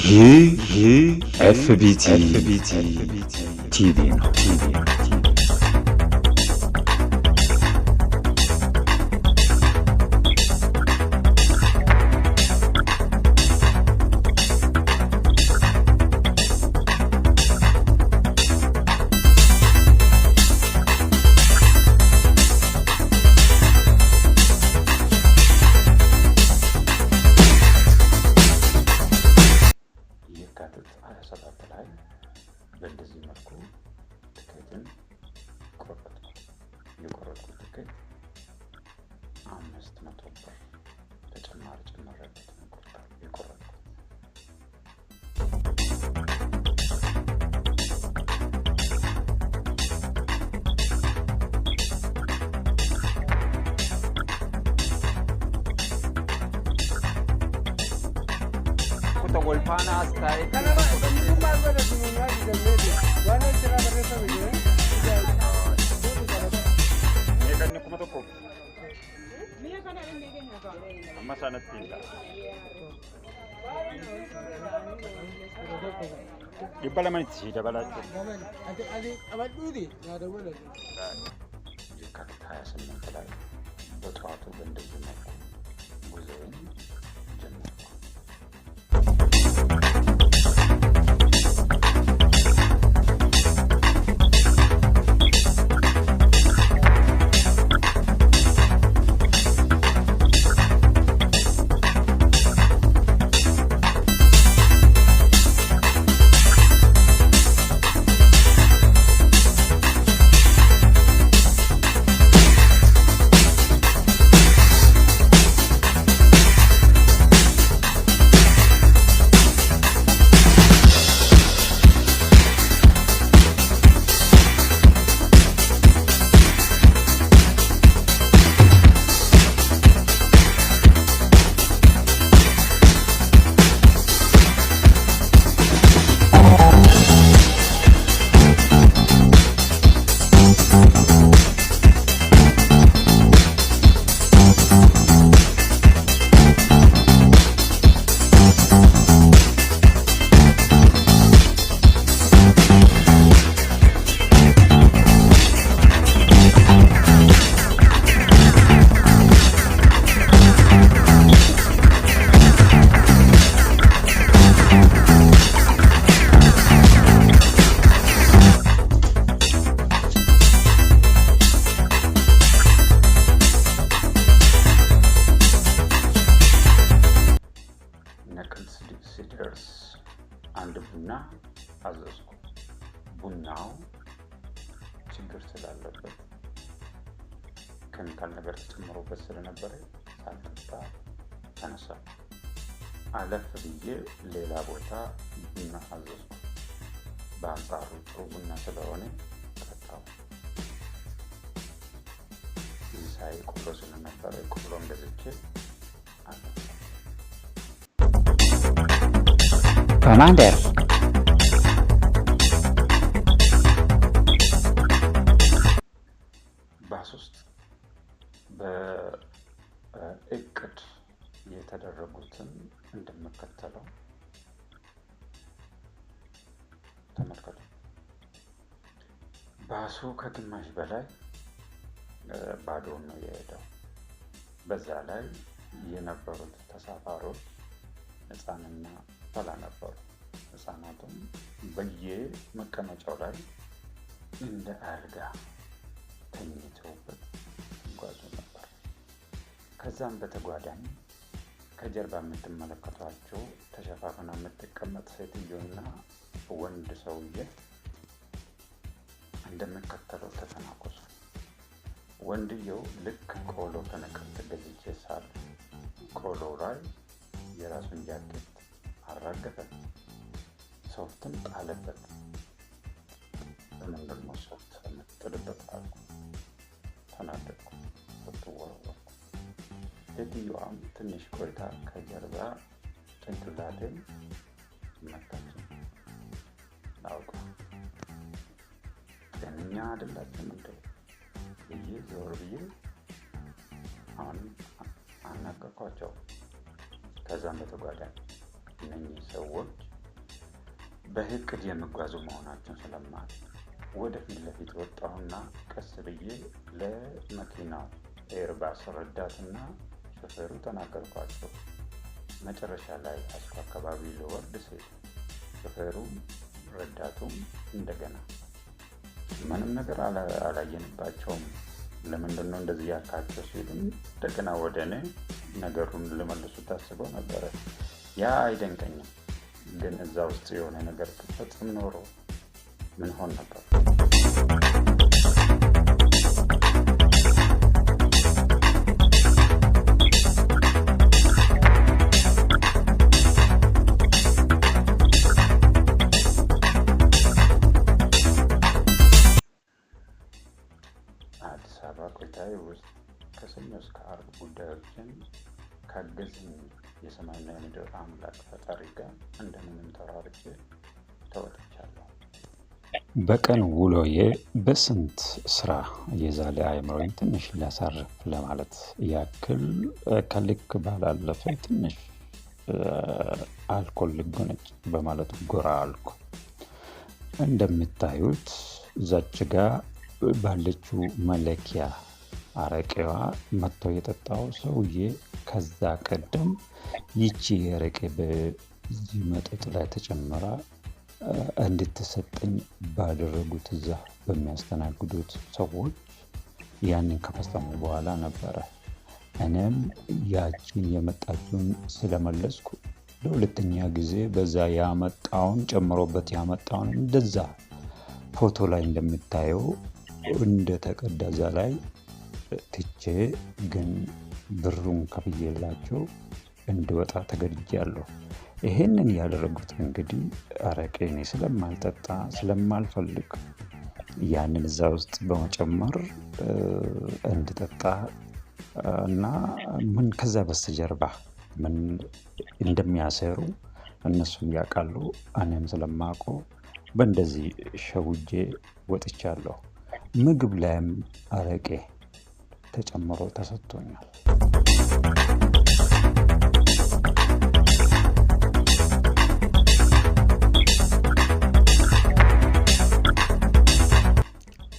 ይህ ኤፍቢቲ ቲቪ ነው። የካቲት 27 ላይ በእንደዚህ መልኩ ትኬትን ቆረጥኩ። የቆረጥኩት ትኬት 500 ብር ተጨማሪ ጨምሬበት ነው የቆረጥኩት። Meeqanni 1000? Amma sanatti hin ta'a. 200tti sii dabalaa jiru. የካቲት 28 ላይ በጠዋቱ በእንደዚህ መልኩ ጉዞዬን ጀመርኩ። ነቀምት ሲደርስ አንድ ቡና አዘዝኩ። ቡናው ችግር ስላለበት ኬሚካል ነገር ተጨምሮበት ስለነበረ ሳልጠጣ ተነሳ። አለፍ ብዬ ሌላ ቦታ ቡና አዘዝኩ። በአንጻሩ ጥሩ ቡና ስለሆነ ጠጣሁ። ምሳዬ ቆሎ ስለነበረ ቆሎም ገዝቼ አለፍኩ። ኮማንደር ባስ ውስጥ በእቅድ የተደረጉትን እንደሚከተለው ተመልከቱ። ባሱ ከግማሽ በላይ ባዶውን ነው የሄደው። በዛ ላይ የነበሩት ተሳፋሪዎች ሕፃንና ፈላ ነበሩ። ሕፃናቱም በየመቀመጫው ላይ እንደ አልጋ ተኝተውበት ይጓዙ ነበር። ከዛም በተጓዳኝ ከጀርባ የምትመለከቷቸው ተሸፋፍና የምትቀመጥ ሴትዮና ወንድ ሰውዬ እንደሚከተለው ተተናኮሱ። ወንድየው ልክ ቆሎ ከነቀምት ገዝቼ ሳል ቆሎ ላይ የራሱን ጃኬት አራገፈ፣ ሶፍትም ጣለበት። ለምን ደግሞ ሶፍት የምትጥልበት አልኩ። ተናደድኩ፣ ሶፍት ወረወርኩ። ሴትዮዋም ትንሽ ቆይታ ከጀርባ ጭንቅላቴን መታችኝ። አውቃ ጤነኛ አይደላችሁም እንዴ ብዬ ዞር ብዬ አሁንም አናገርኳቸው። ከዛም በተጓዳኝ እነኚህ ሰዎች በእቅድ የሚጓዙ መሆናቸውን ስለማውቅ ወደ ፊት ለፊት ወጣሁና ቀስ ብዬ ለመኪናው ኤርባስ ረዳትና ሾፌሩ ተናገርኳቸው። መጨረሻ ላይ አስኮ አካባቢ ልወርድ ስል ሾፌሩም ረዳቱም እንደገና ምንም ነገር አላየንባቸውም፣ ለምንድን ነው እንደዚህ ያልካቸው ሲሉኝ እንደገና ወደ እኔ ነገሩን ልመልሱ ታስበው ነበረ። ያ አይደንቀኝም፣ ግን እዛ ውስጥ የሆነ ነገር ብፈጽም ኖሮ ምን ሆን ነበር? አዲስ አበባ ቆይታዬ ውስጥ ከሰኞ እስከ ዓርብ ጉዳዮችን ካገዘኝ የሰማይና የምድር አምላክ ፈጣሪ ጋር እንደምንም ተሯርጬ ተወጥቻለሁ። በቀን ውሎዬ በስንት ስራ የዛለ አእምሮዬን ትንሽ ላሳርፍ ለማለት ያክል ከልክ ባላለፈ ትንሽ አልኮል ልጎነጭ በማለት ጎራ አልኩ። እንደምታዩት እዛች ጋ ባለችው መለኪያ አረቄዋ መጥቶ የጠጣው ሰውዬ ከዛ ቀደም ይቺ የአረቄ በዚህ መጠጥ ላይ ተጨምራ እንድትሰጠኝ ባደረጉት እዛ በሚያስተናግዱት ሰዎች ያንን ከፈጸሙ በኋላ ነበረ። እኔም ያቺን የመጣችውን ስለመለስኩ ለሁለተኛ ጊዜ በዛ ያመጣውን ጨምሮበት ያመጣውን እንደዛ ፎቶ ላይ እንደምታየው እንደተቀዳ እዛ ላይ ትቼ ግን ብሩን ከፍዬላቸው እንድወጣ ተገድጃለሁ። ይሄንን ያደረጉት እንግዲህ አረቄ እኔ ስለማልጠጣ ስለማልፈልግ ያንን እዛ ውስጥ በመጨመር እንድጠጣ እና ምን ከዛ በስተጀርባ ምን እንደሚያሰሩ እነሱም ያውቃሉ፣ እኔም ስለማውቀው በእንደዚህ ሸውጄ ወጥቻለሁ። ምግብ ላይም አረቄ ተጨምሮ ተሰጥቶኛል።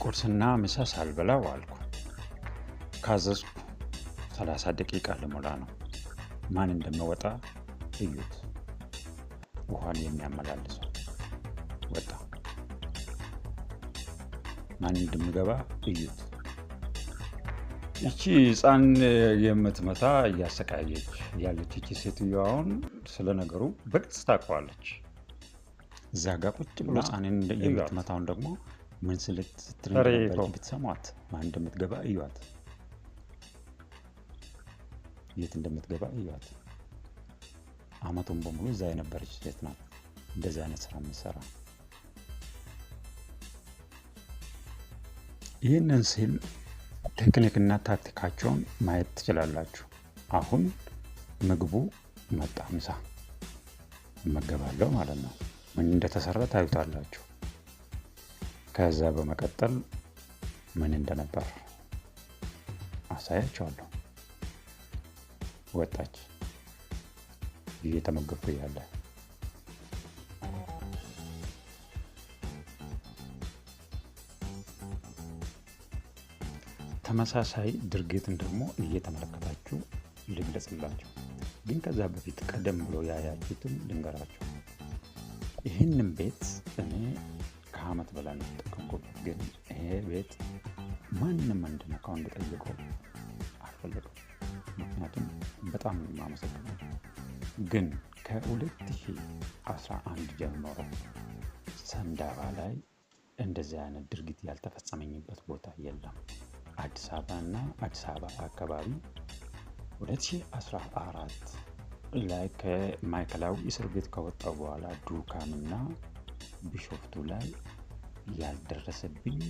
ቁርስና ምሳ ሳልበላ ዋልኩ። ካዘዝኩ 30 ደቂቃ ልሞላ ነው። ማን እንደሚወጣ እዩት። ውሃን የሚያመላልሰው ወጣ። ማን እንደሚገባ እዩት። ይቺ ሕፃን የምትመታ እያሰቃየች ያለች ይቺ ሴትዮ አሁን ስለ ነገሩ በግልጽ ታውቀዋለች። እዛ ጋ ቁጭ ብሎ ሕፃንን የምትመታውን ደግሞ ምን ስትል እንደነበረች ብትሰሟት፣ ማን እንደምትገባ እዩዋት፣ የት እንደምትገባ እዩዋት። አመቱን በሙሉ እዛ የነበረች ሴት ናት እንደዚህ አይነት ስራ የምትሰራ። ይህንን ሲል ቴክኒክና ታክቲካቸውን ማየት ትችላላችሁ። አሁን ምግቡ መጣ፣ ምሳ እመገባለሁ ማለት ነው። ምን እንደተሰራ ታዩታላችሁ። ከዛ በመቀጠል ምን እንደነበር አሳያቸዋለሁ። ወጣች እየተመገብኩ እያለ ተመሳሳይ ድርጊትን ደግሞ እየተመለከታችሁ ልግለጽላችሁ። ግን ከዛ በፊት ቀደም ብሎ ያያችሁትን ልንገራችሁ። ይህንን ቤት እኔ ከአመት በላይ ነው የተጠቀምኩበት። ግን ይሄ ቤት ማንም እንድነካው እንድጠይቀው አልፈለግም። ምክንያቱም በጣም ነው የማመሰግነው። ግን ከ2011 ጀምሮ ሰንዳፋ ላይ እንደዚህ አይነት ድርጊት ያልተፈጸመኝበት ቦታ የለም። አዲስ አበባ እና አዲስ አበባ አካባቢ 2014 ላይ ከማዕከላዊ እስር ቤት ከወጣው በኋላ ዱካምና ቢሾፍቱ ላይ ያልደረሰብኝ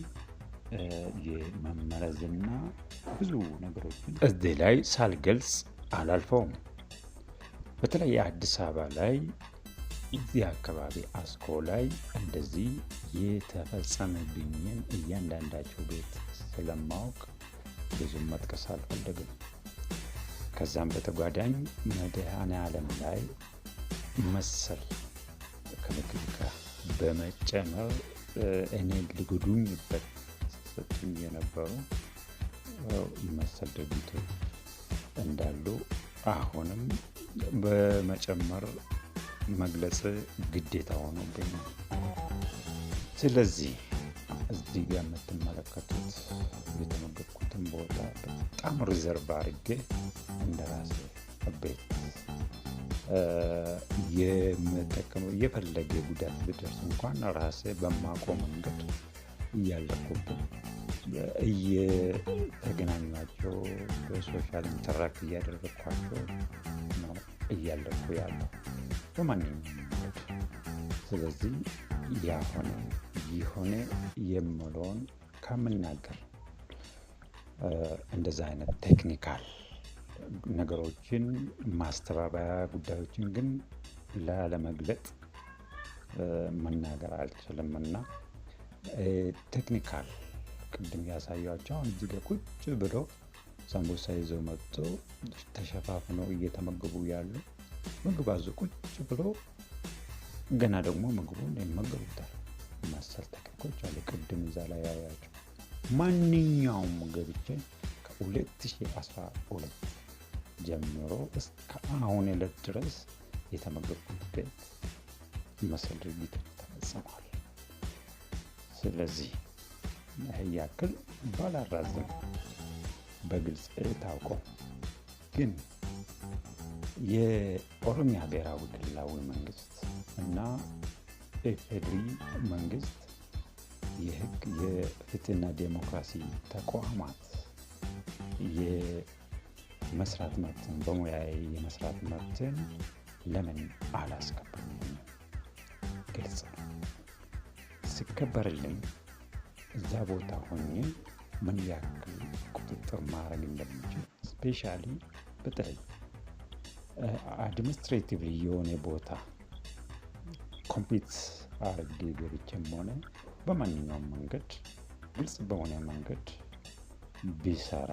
የመመረዝና ብዙ ነገሮችን እዚህ ላይ ሳልገልጽ አላልፈውም። በተለይ አዲስ አበባ ላይ እዚህ አካባቢ አስኮ ላይ እንደዚህ የተፈጸመብኝን እያንዳንዳቸው ቤት ስለማወቅ ብዙም መጥቀስ አልፈለግም። ከዛም በተጓዳኝ መድኃኔዓለም ላይ መሰል ከምግብ ጋር በመጨመር እኔን ሊጎዱኝበት ሰጡኝ የነበሩ መሰል ድርጊቶች እንዳሉ አሁንም በመጨመር መግለጽ ግዴታ ሆኖብኛል። ስለዚህ እዚህ ጋር የምትመለከቱት የተመገብኩትን ቦታ በጣም reserve አድርጌ እንደራሴ ቤት የምጠቀመው፣ የፈለገ ጉዳት ቢደርስ እንኳን ራሴ በማውቀው መንገድ እያለፍኩብን እየተገናኟቸው በ social interact እያደረግኳቸው ነው እያለፍኩ ያለው በማንኛውም መንገድ። ስለዚህ ያሆነ ይሆነ የምለውን ከምናገር እንደዛ አይነት technical ነገሮችን ማስተባበያ ጉዳዮችን ግን ላለመግለጥ መናገር አልችልም። እና technical ቅድም ያሳያቸው አሁን እዚህ ጋር ቁጭ ብሎ ሳምቡሳ ይዘው መጥቶ ተሸፋፍነው እየተመገቡ ያሉ ምግብ አዞ ቁጭ ብሎ ገና ደግሞ ምግቡን ይመገቡታል። መሰል ቴክኒኮች አሉ። ቅድም እዛ ላይ ያያቸው ማንኛውም ገብቼ ከ2012 ጀምሮ እስከ አሁን ዕለት ድረስ የተመገብኩት ቤት መሰል ድርጊቶች ተፈጽመዋል። ስለዚህ ይህ ያክል ባላራዝም በግልጽ ታውቆ ግን የኦሮሚያ ብሔራዊ ክልላዊ መንግስት እና ኢፌዴሪ መንግስት የህግ የፍትህና ዴሞክራሲ ተቋማት የመስራት መብትን በሙያዬ የመስራት መብትን ለምን አላስከበሩልኝም? ግልጽ ነው። ሲከበርልኝ እዛ ቦታ ሆኜ ምን ያክል ቁጥጥር ማድረግ እንደምችል specially በተለይ administratively የሆነ ቦታ compete አርጌ ገብቼም ሆነ በማንኛውም መንገድ ግልጽ በሆነ መንገድ ቢሰራ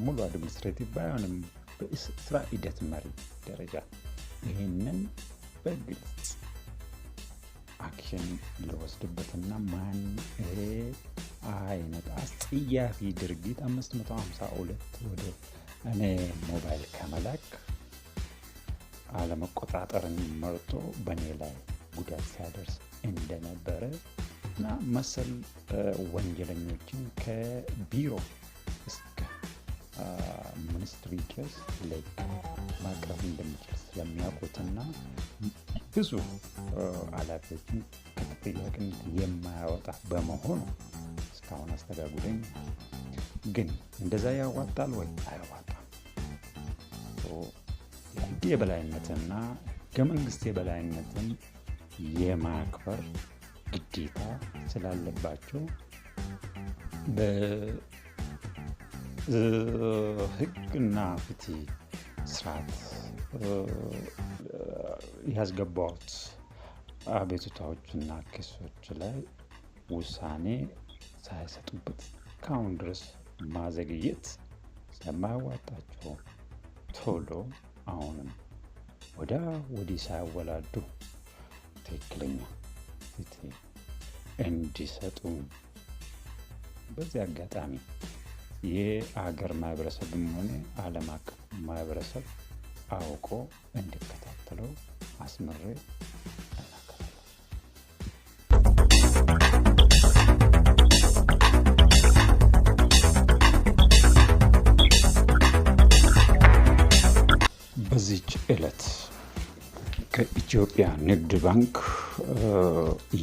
ሙሉ administrative ባይሆንም በስራ ሂደት መሪ ደረጃ ይህንን በግልጽ action ልወስድበትና ማን ይሄ አይነት አስጸያፊ ድርጊት 552 ወደ እኔ ሞባይል ከመላክ አለመቆጣጠርን መርጦ በእኔ ላይ ጉዳት ሲያደርስ እንደነበረ እና መሰል ወንጀለኞችን ከቢሮ እስከ ministry ድረስ ለህግ ማቅረብ እንደሚችል ስለሚያውቁትና ብዙ ኃላፊዎችን ከተጠያቂነት የማያወጣ በመሆኑ እስካሁን አስተጋጉለኝ። ግን እንደዛ ያዋጣል ወይ? አያዋጣም። የህግ የበላይነትና ህገ መንግስት የበላይነትን የማክበር ግዴታ ስላለባቸው በህግና ፍትህ ስርዓት ያስገባሁት አቤቱታዎችና ክሶች ላይ ውሳኔ ሳይሰጡበት እስካሁን ድረስ ማዘግየት ስለማያዋጣቸው ቶሎ አሁንም ወዲያ ወዲህ ሳያወላዱ ትክክለኛ ፍትህ እንዲሰጡ በዚህ አጋጣሚ የአገር ማህበረሰብም ሆነ ዓለም አቀፍ ማህበረሰብ አውቆ እንዲከታተለው አስምሬ እናገራለሁ። በዚች ዕለት ከኢትዮጵያ ንግድ ባንክ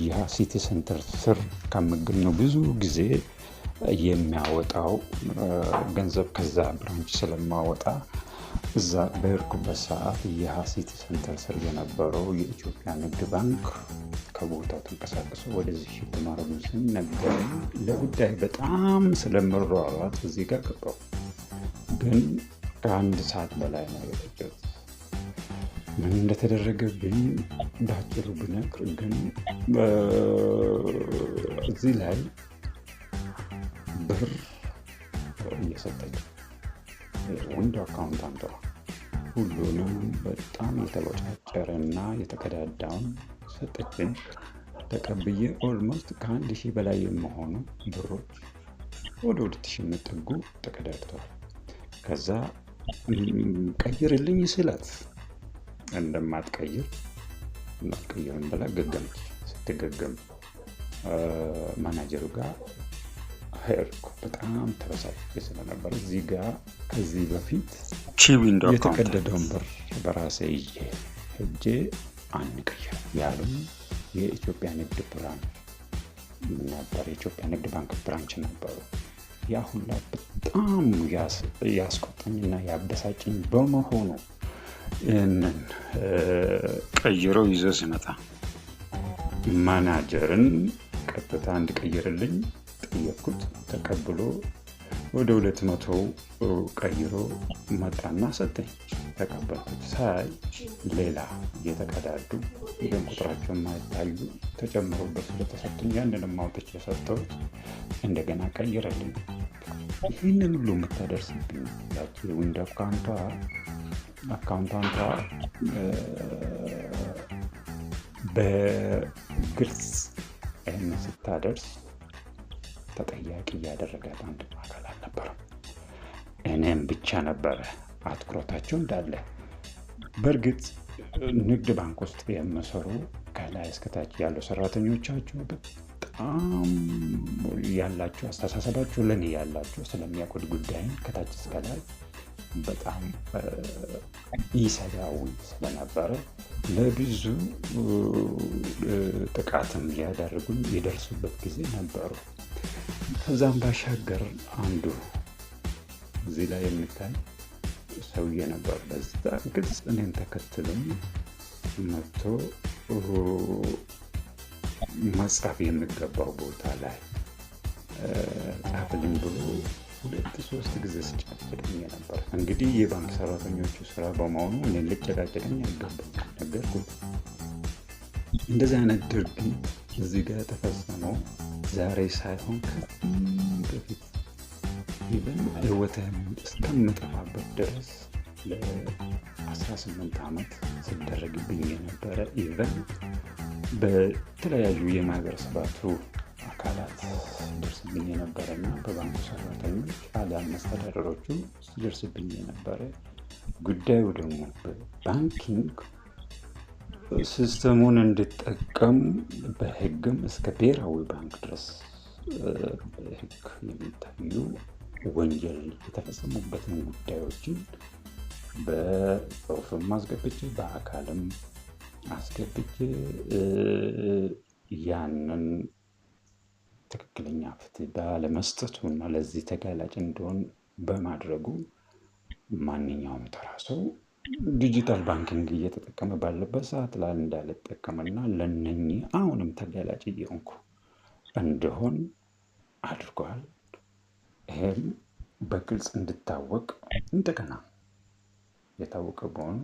ያ City Center ስር ከሚገኘው ብዙ ጊዜ የሚያወጣው ገንዘብ ከዛ branch ስለማወጣ እዛ በሄድኩበት ሰዓት ያ City Center ስር የነበረው የኢትዮጵያ ንግድ ባንክ ከቦታው ተንቀሳቅሶ ወደዚህ shift ማድረጉን ሲነገረኝ ለጉዳይ በጣም ስለምሯሯጥ እዚህ ጋር ገባሁ። ግን ከአንድ ሰዓት በላይ ነው የፈጀሁት። ምን እንደተደረገብኝ ባጭሩ ብነግር ግን እዚህ ላይ ብር እየሰጠች ወንድ accountant ዋ ሁሉንም በጣም የተቦጫጨረና የተቀዳዳውን ሰጠችኝ። ተቀብዬ almost ከ1,000 በላይ የሚሆኑ ብሮች ወደ 2,000 የሚጠጉ ተቀዳድተዋል። ከዛ ቀይርልኝ ስላት እንደማትቀይር አልቀይርም ብላ ገገመች። ስትገገም ማናጀሩ ጋር ሄድኩ። በጣም ተበሳጭቼ ስለነበር እዚህ ጋር ከዚህ በፊት ቺ window accountant የተቀደደውን ብር በራሴ ይዤ ሄጄ አንቀይርም ያሉኝ የኢትዮጵያ ንግድ branch ነበር። የኢትዮጵያ ንግድ ባንክ branch ነበሩ። ያ ሁላ በጣም ያስቆጣኝና ያበሳጭኝ በመሆኑ ይህንን ቀይሮ ይዞ ሲመጣ ማናጀርን ቀጥታ እንዲቀይርልኝ ጠየቅኩት። ተቀብሎ ወደ 200 ቀይሮ መጣና ሰጠኝ። ተቀበልኩት። ሳይ ሌላ እየተቀዳዱ ግን ቁጥራቸው የማይታዩ ተጨምሮበት ስለተሰጡኝ ያንንም አውጥቼ የሰጠሁት እንደገና ቀይረልኝ። ይህንን ሁሉ የምታደርስብኝ ያቺ window accountant ቷ በግልጽ ይህንን ስታደርስ ተጠያቂ እያደረጋት አንድ አካል አልነበረም። እኔም ብቻ ነበረ አትኩሮታቸው እንዳለ። በእርግጥ ንግድ ባንክ ውስጥ የሚሰሩ ከላይ እስከታች ያሉ ሰራተኞቻቸው በጣም ያላቸው አስተሳሰባቸው ለእኔ ያላቸው ስለሚያውቁት ጉዳይን ከታች እስከ ላይ በጣም ኢሰብአዊ ስለነበረ ለብዙ ጥቃትም ሊያደርጉኝ የደርሱበት ጊዜ ነበሩ። ከዛም ባሻገር አንዱ እዚህ ላይ የሚታይ ሰውዬ ነበር። በዛ ግልጽ እኔን ተከትሎኝ መጥቶ መጻፍ የሚገባው ቦታ ላይ ጻፍልኝ ብሎ 2-3 ጊዜ ሲጨቀጭቀኝ ነበር። እንግዲህ የባንክ ሰራተኞቹ ስራ በመሆኑ እኔን ሊጨቃጨቀኝ አይገባም ነገርኩት። እንደዚህ አይነት ድርጊት እዚህ ጋር የተፈጸመው ዛሬ ሳይሆን ከዚህ በፊት even ህይወትህን እስከምጠፋበት ድረስ ለ18 ዓመት ሲደረግብኝ የነበረ even በተለያዩ የማህበረሰባቱ አካላት ሲደርስብኝ የነበረ እና በባንኩ ሰራተኞች አሊያም መስተዳደሮቹ ሲደርስብኝ የነበረ ጉዳዩ ደግሞ በ banking system ኡን እንድጠቀም በህግም እስከ ብሔራዊ ባንክ ድረስ ህግ የሚታዩ ወንጀል የተፈጸሙበትን ጉዳዮችን በጽሁፍም አስገብቼ በአካልም አስገብቼ ያንን ትክክለኛ ፍትህ ባለመስጠቱ እና ለዚህ ተጋላጭ እንደሆን በማድረጉ ማንኛውም ተራ ሰው digital banking እየተጠቀመ ባለበት ሰዓት ላይ እንዳልጠቀምና ለነኚህ አሁንም ተጋላጭ እየሆንኩ እንደሆን አድርጓል። ይሄም በግልጽ እንድታወቅ እንደገና የታወቀ በሆኑ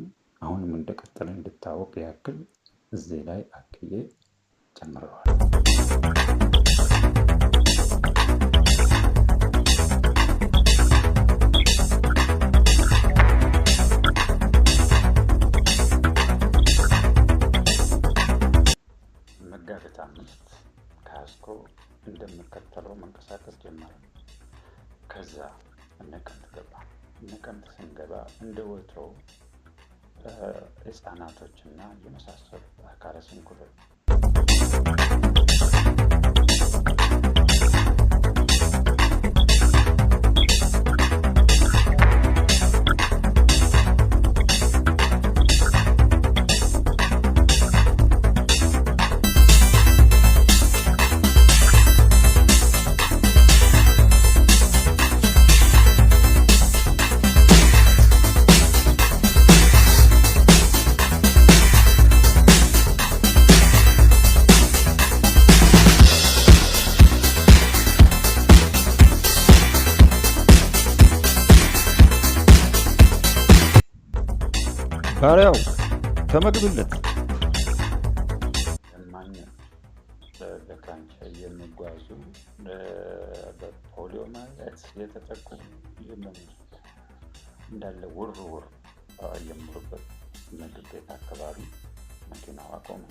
አሁንም እንደቀጠለ እንድታወቅ ያክል እዚህ ላይ አክዬ ጨምረዋል። መጋቢት 5 ካስኮ እንደሚከተለው መንቀሳቀስ ጀመረ። ከዛ ነቀምት ገባ። ነቀምት ስንገባ እንደ ወትሮው ህፃናቶችና የመሳሰሉት አካለ ስንኩሎች ባሪያው ተመግብለት። ለማኞች በክራንች የሚጓዙ በፖሊዮ ማለት የተጠቁ የሚመስሉ እንዳለ ውር ውር የሚሉበት ምግብ ቤት አካባቢ መኪናዋ ቆመ።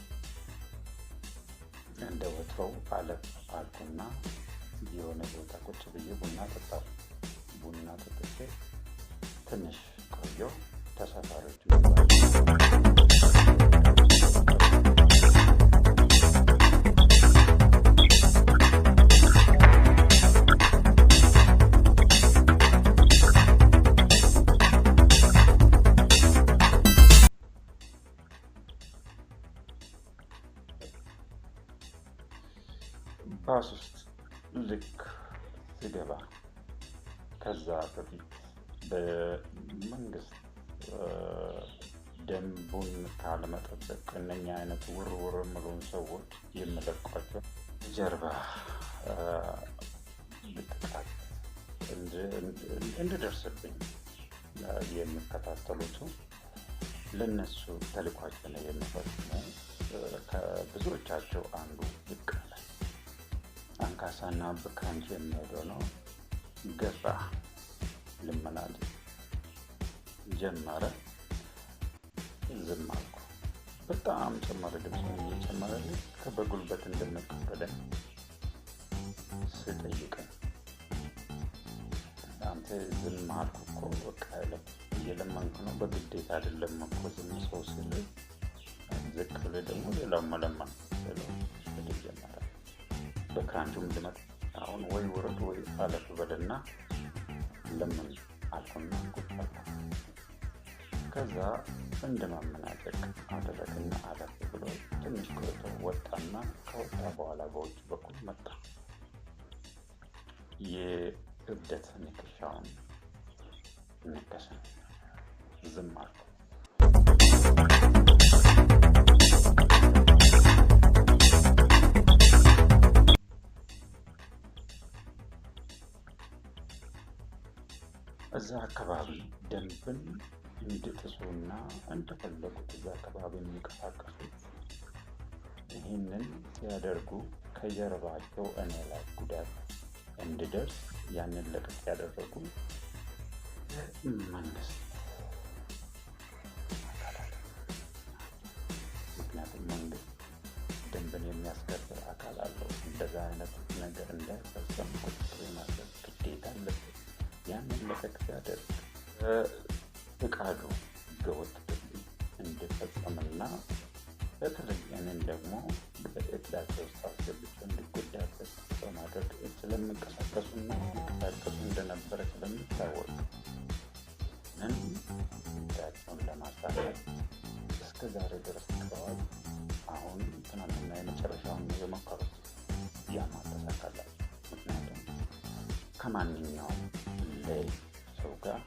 እንደ ወትሮው አለፍ አልኩና የሆነ ቦታ ቁጭ ብዬ ቡና ጠጣሁ። ቡና ጠጥቼ ትንሽ ቆየሁ። ተሳፋሪዎች ባስ ውስጥ ልክ ስገባ ከዛ በፊት በመንግስት ደንቡን ካለመጠበቅ እነኛ አይነት ውርውር የሚሉን ሰዎች የምለቋቸው ጀርባ ጥቃት እንድደርስብኝ የሚከታተሉት ለነሱ ተልኳቸው ነው የሚፈጽሙ ከብዙዎቻቸው አንዱ ብቅ አለ። አንካሳና በክራንች የሚሄደው ነው። ገባ፣ ልመና ጀመረ። ዝም አልኩ። በጣም ጨመረ፣ ድምፁን እየጨመረ ልክ በጉልበት እንደሚቀበለኝ ስጠይቀኝ አንተ ዝም አልኩ እኮ በቃ እየለመንክ ነው፣ በግዴታ አይደለም እኮ ዝም ሰው ስል ዝቅ ብለህ ደግሞ ሌላው መለመን ስለው ስድብ ጀመረ። በክራንቹም ልመጥ አሁን ወይ ውረድ ወይ አለፍ በልና ለምን አልኩና ቁጭ አልኩ። ከዛ እንደ ማመናጨቅ አደረገና አለፍ ብሎ ትንሽ ቆይቶ ወጣና ከወጣ በኋላ በውጭ በኩል መጣ። የእብደት ንክሻውን ነከሰን። ዝም አልኩ። እዛ አካባቢ ደንብን እንዲጥሱና እንደፈለጉት እዛ አካባቢ የሚንቀሳቀሱት ይህንን ሲያደርጉ ከጀርባቸው እኔ ላይ ጉዳት እንዲደርስ ያንን ለቀቅ ያደረጉ መንግስት አካላት። ምክንያቱም መንግስት ደንብን የሚያስከብር አካል አለው። እንደዛ አይነት ነገር እንዳይፈጸም ቁጥጥር የማድረግ ግዴታ አለበት። ያንን ለቀቅ ሲያደርግ ፍቃዱ ህገወጥ ድርጊት እንዲፈጸምና በተለይ እኔን ደግሞ በእቅዳቸው ውስጥ አስገብቼ እንዲጎዳበት በማድረግ ስለሚንቀሳቀሱና ሲንቀሳቀሱ እንደነበረ ስለሚታወቅ ምን እቅዳቸውን ለማሳካት እስከ ዛሬ ድረስ ጥረዋል። አሁን ትናንትና የመጨረሻውን ነው የሞከሩት፣ ያም አልተሳካላቸው። ምክንያቱም ከማንኛውም ላይ ሰው ጋር